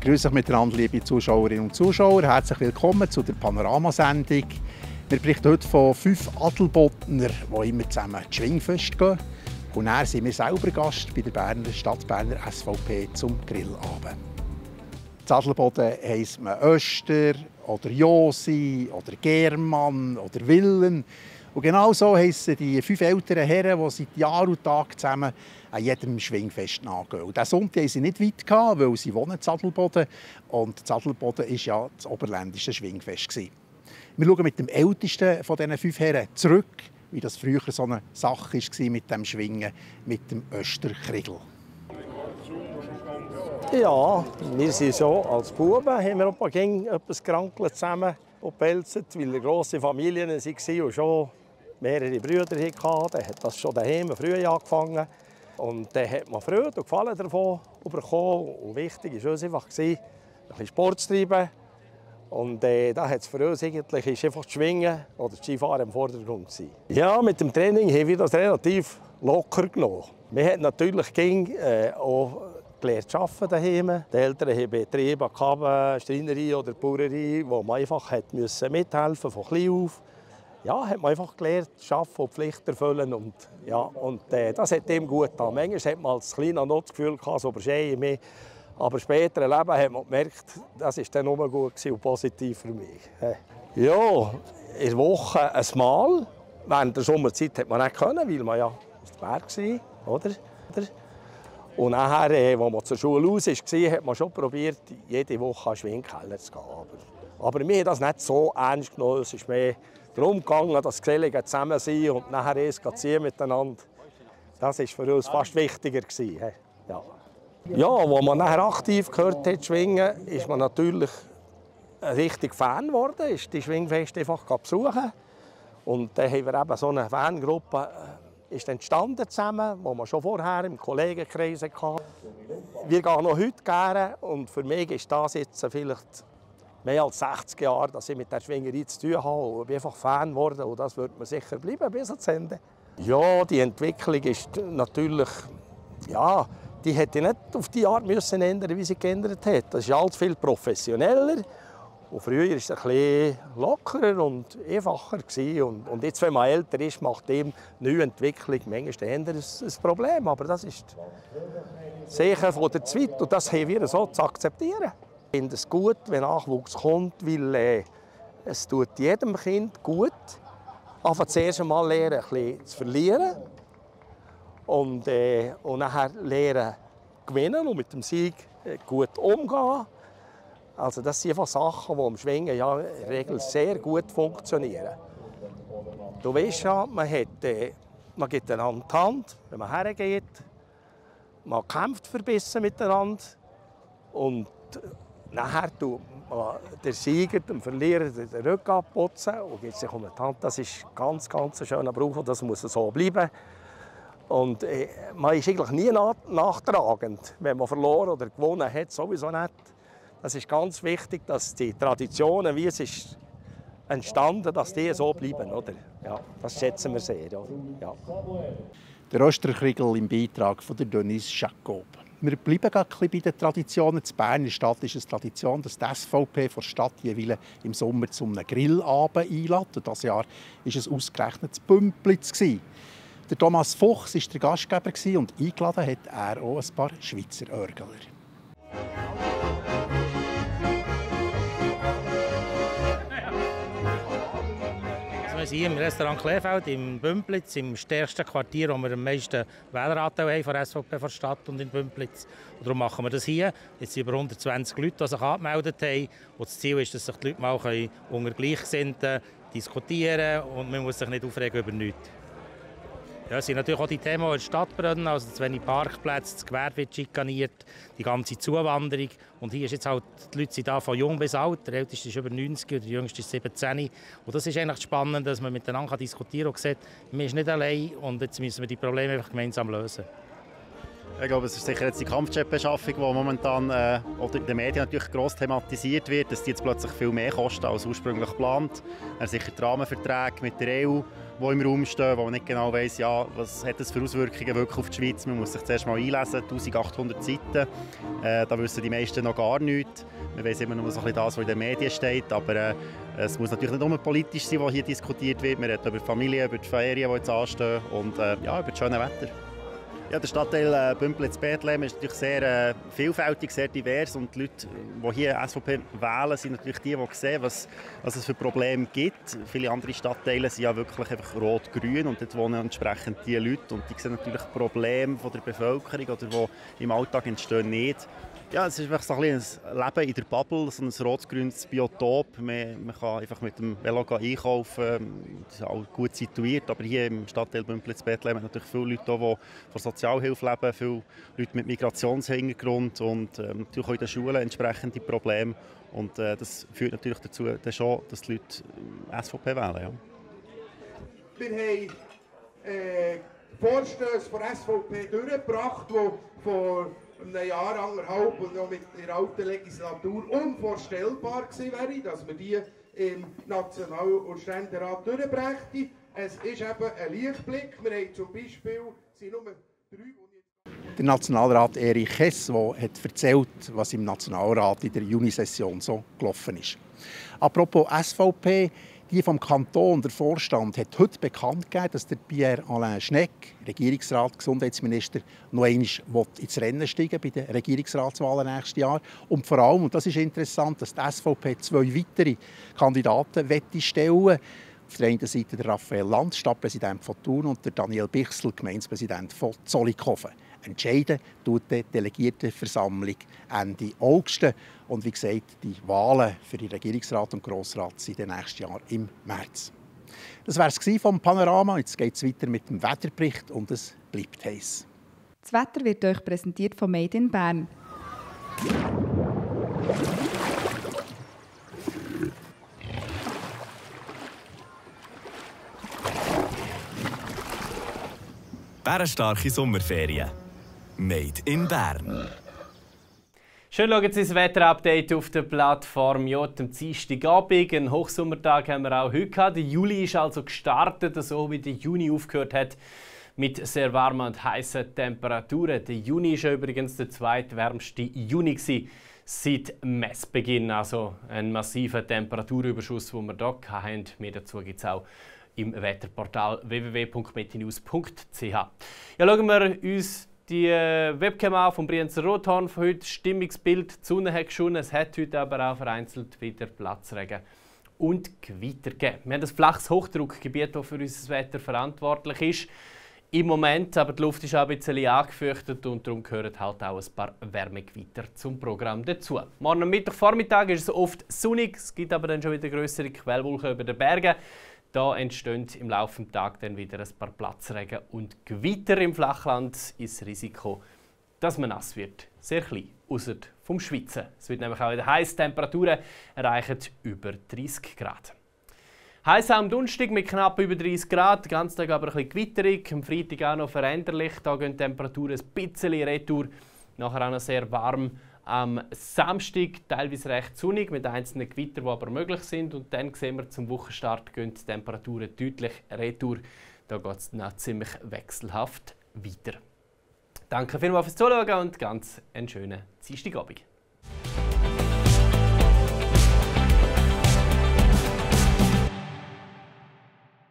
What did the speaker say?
Grüß euch miteinander, liebe Zuschauerinnen und Zuschauer. Herzlich willkommen zu der Panoramasendung. Wir berichten heute von 5 Adelbodner, die immer zusammen ins Schwingfest gehen. Und dann sind wir selber Gast bei der Stadtberner SVP zum Grillabend. In Adelboden heisst man Öster oder Josi oder Germann oder Willen. Und genau so heissen die 5 älteren Herren, die seit Jahr und Tag zusammen an jedem Schwingfest nachgehen. Und diesen Sonntag hatten sie nicht weit, weil sie wohnen in Adelboden. Und Adelboden war ja das oberländische Schwingfest. Wir schauen mit dem ältesten von diesen 5 Herren zurück, wie das früher so eine Sache war mit dem Schwingen, mit dem Österkriegel. Ja, wir sind so als Buben, haben wir etwas gekrankelt zusammen und pelzet, weil wir grosse Familien waren und schon mehrere Brüder hatten. Dann hat das schon daheim früh angefangen. Und dann hat man Freude und Gefallen davon bekommen. Und wichtig war uns einfach, ein bisschen Sport zu treiben. Und da hat es für uns eigentlich einfach das Schwingen oder das Skifahren im Vordergrund gewesen. Ja, mit dem Training haben wir das relativ locker genommen. Wir haben natürlich auch gelernt zu arbeiten daheim. Die Eltern haben Betriebe, Schreinerei oder Bauerei, wo man einfach mithelfen musste, von klein auf. Ja, hat man einfach gelernt, zu arbeiten und Pflicht erfüllen. Und das hat ihm gut getan. Manchmal hat man als Kleiner noch das Gefühl, so überschreien mehr. Aber später im Leben hat man gemerkt, das war dann nur gut und positiv für mich. Ja, in der Woche ein Mal. Während der Sommerzeit hat man nicht können, weil man ja auf dem Berg war. Oder? Und nachher, als man zur Schule raus war, hat man schon probiert, jede Woche an den Schwingkeller zu gehen. Aber wir haben das nicht so ernst genommen. Es ist mehr darum gegangen, dass Gesellige zusammen sind und nachher erst ziehen miteinander. Das war für uns fast wichtiger. Ja, als man nachher aktiv gehört hat, schwingen, ist man natürlich ein richtig Fan geworden, ist die Schwingfeste einfach besuchen. Und dann haben wir eben so eine Fangruppe ist entstanden zusammen, wo man schon vorher im Kollegenkreis hatte. Wir gehen noch heute gerne und für mich ist das jetzt vielleicht mehr als 60 Jahre, dass ich mit der Schwingerei zu tun habe. Und ich bin einfach Fan geworden und das wird mir sicher bleiben bis ans Ende. Ja, die Entwicklung ist natürlich, ja, die hätte nicht auf die Art müssen ändern, wie sie geändert hat. Das ist alles viel professioneller. Und früher war es ein bisschen lockerer und einfacher. Und jetzt, wenn man älter ist, macht dem neue Entwicklung manchmal ein Problem. Aber das ist sicher von der Zeit und das haben wir so zu akzeptieren. Ich finde es gut, wenn Nachwuchs kommt, weil es tut jedem Kind gut, einfach zuerst einmal lernen, ein bisschen zu verlieren und nachher lernen gewinnen und mit dem Sieg gut umgehen. Also das sind einfach Sachen, die im Schwingen ja in der Regel sehr gut funktionieren. Du weißt ja, man gibt einander die Hand, wenn man hergeht. Man kämpft verbissen miteinander. Und nachher tut man der Sieger dem Verlierer den Rücken abputzen und gibt sich um die Hand. Das ist ganz, ganz ein schöner Brauch und das muss so bleiben. Und man ist eigentlich nie nachtragend, wenn man verloren oder gewonnen hat, sowieso nicht. Es ist ganz wichtig, dass die Traditionen, wie es ist entstanden, dass die so bleiben, oder? Ja, das schätzen wir sehr. Ja. Der Österkriegel im Beitrag von der Denise Jacob. Wir bleiben ein bisschen bei den Traditionen. In Bern in der Stadt ist es Tradition, dass die SVP von der Stadt jeweils im Sommer zu einem Grillabend einlädt. Und dieses Jahr war es ausgerechnet das Bümplitz. Der Thomas Fuchs war der Gastgeber und eingeladen hat er auch ein paar Schweizer Örgler. Wir sind hier im Restaurant Kleefeld im Bümplitz, im stärksten Quartier, wo wir am meisten Wähleranteil haben von der SVP von der Stadt und in Bümplitz. Und darum machen wir das hier. Jetzt sind über 120 Leute, die sich angemeldet haben. Und das Ziel ist, dass sich die Leute mal unter Gleichgesinnten diskutieren können und man muss sich nicht aufregen über nichts. Ja, es sind natürlich auch die Themen, die in der Stadt brennen, also zu wenig Parkplätze, das Gewerbe wird schikaniert, die ganze Zuwanderung. Und hier ist jetzt halt, die Leute sind da von jung bis alt, der Älteste ist über 90 und der Jüngste ist 17. Und das ist eigentlich spannend, dass man miteinander diskutieren kann und sieht, man ist nicht allein und jetzt müssen wir die Probleme einfach gemeinsam lösen. Ich glaube, es ist sicher jetzt die Kampfjetbeschaffung, die momentan oder in den Medien natürlich gross thematisiert wird, dass die jetzt plötzlich viel mehr kosten als ursprünglich geplant. Sicher die Rahmenverträge mit der EU die im Raum stehen, wo man nicht genau weiss, ja, was hat das für Auswirkungen wirklich auf die Schweiz. Man muss sich zuerst mal einlesen, 1800 Seiten. Da wissen die meisten noch gar nichts. Man weiss immer nur so ein bisschen das, was in den Medien steht, aber es muss natürlich nicht nur politisch sein, was hier diskutiert wird. Wir reden über die Familie, über die Ferien, die jetzt anstehen und ja, über das schöne Wetter. Ja, der Stadtteil Bümpliz-Bethlehem ist natürlich sehr vielfältig, sehr divers und die Leute, die hier SVP wählen, sind natürlich die sehen, was es für Probleme gibt. Viele andere Stadtteile sind ja wirklich einfach rot-grün und dort wohnen entsprechend die Leute und die sehen natürlich Probleme von der Bevölkerung oder die im Alltag entstehen nicht. Ja, es ist einfach so ein Leben in der Bubble, so ein rot-grünes Biotop. Man kann einfach mit dem Velo einkaufen, das ist auch gut situiert. Aber hier im Stadtteil Bümpliz-Bethlehem haben natürlich viele Leute, die von Sozialhilfe leben, viele Leute mit Migrationshintergrund und natürlich auch in den Schulen entsprechende Probleme. Und das führt natürlich dazu, dass die Leute SVP wählen. Ja. Wir haben Vorstöße von SVP durchgebracht, die vor einem Jahr, anderthalb und noch mit der alten Legislatur unvorstellbar gewesen wäre, dass wir die im National- und Ständerat durchbrächten. Es ist eben ein Lichtblick. Wir haben zum Beispiel nur 3, der Nationalrat Erich Hess, der hat erzählt, was im Nationalrat in der Junisession so gelaufen ist. Apropos SVP, die vom Kanton, der Vorstand, hat heute bekannt gegeben, dass der Pierre-Alain Schnegg, Regierungsrat, Gesundheitsminister, noch einmal ins Rennen steigen bei den Regierungsratswahlen nächstes Jahr. Und vor allem, und das ist interessant, dass die SVP 2 weitere Kandidaten stellen will. Auf der einen Seite der Raphael Lanz, Stadtpräsident von Thun, und der Daniel Bichsel, Gemeindepräsident von Zollikofen. Entscheiden tut die Delegiertenversammlung Ende August. Und wie gesagt, die Wahlen für den Regierungsrat und Grossrat sind nächstes Jahr im März. Das war es vom Panorama. Jetzt geht es weiter mit dem Wetterbericht und es bleibt heiß. Das Wetter wird euch präsentiert von Made in Bern. Bärenstarke Sommerferien. Made in Bern. Schön schauen Sie das Wetterupdate auf der Plattform J am Dienstagabend. Einen Hochsommertag haben wir auch heute gehabt. Der Juli ist also gestartet, so wie der Juni aufgehört hat, mit sehr warmen und heißen Temperaturen. Der Juni war übrigens der zweitwärmste Juni seit Messbeginn. Also ein massiver Temperaturüberschuss, den wir hier hatten. Mehr dazu gibt es auch im Wetterportal www.metenews.ch. Ja, schauen wir uns die Webcam an von Brienzer Rothorn von heute. Stimmungsbild, die Sonne hat geschonen, es hat heute aber auch vereinzelt wieder Platzregen und Gewitter gegeben. Wir haben ein flaches Hochdruckgebiet, das für unser Wetter verantwortlich ist. Im Moment, aber die Luft ist auch ein bisschen angefeuchtet und darum gehören halt auch ein paar Wärmegewitter zum Programm dazu. Morgen am Mittwochvormittag ist es oft sonnig, es gibt aber dann schon wieder grössere Quellwolken über den Bergen. Da entstehen im Laufe des Tages dann wieder ein paar Platzregen und Gewitter im Flachland. Ist das Risiko, dass man nass wird, sehr klein, ausser vom Schwitzen. Es wird nämlich auch wieder heiß. Temperaturen erreichen über 30 Grad. Heiß am Donnerstag mit knapp über 30 Grad, den ganzen Tag aber ein bisschen gewitterig. Am Freitag auch noch veränderlich. Da gehen die Temperaturen ein bisschen retour. Nachher auch noch sehr warm. Am Samstag teilweise recht sonnig mit einzelnen Gewittern, die aber möglich sind. Und dann sehen wir, zum Wochenstart gehen die Temperaturen deutlich retour. Da geht es noch ziemlich wechselhaft weiter. Danke vielmals fürs Zuschauen und ganz einen schönen Dienstagabend.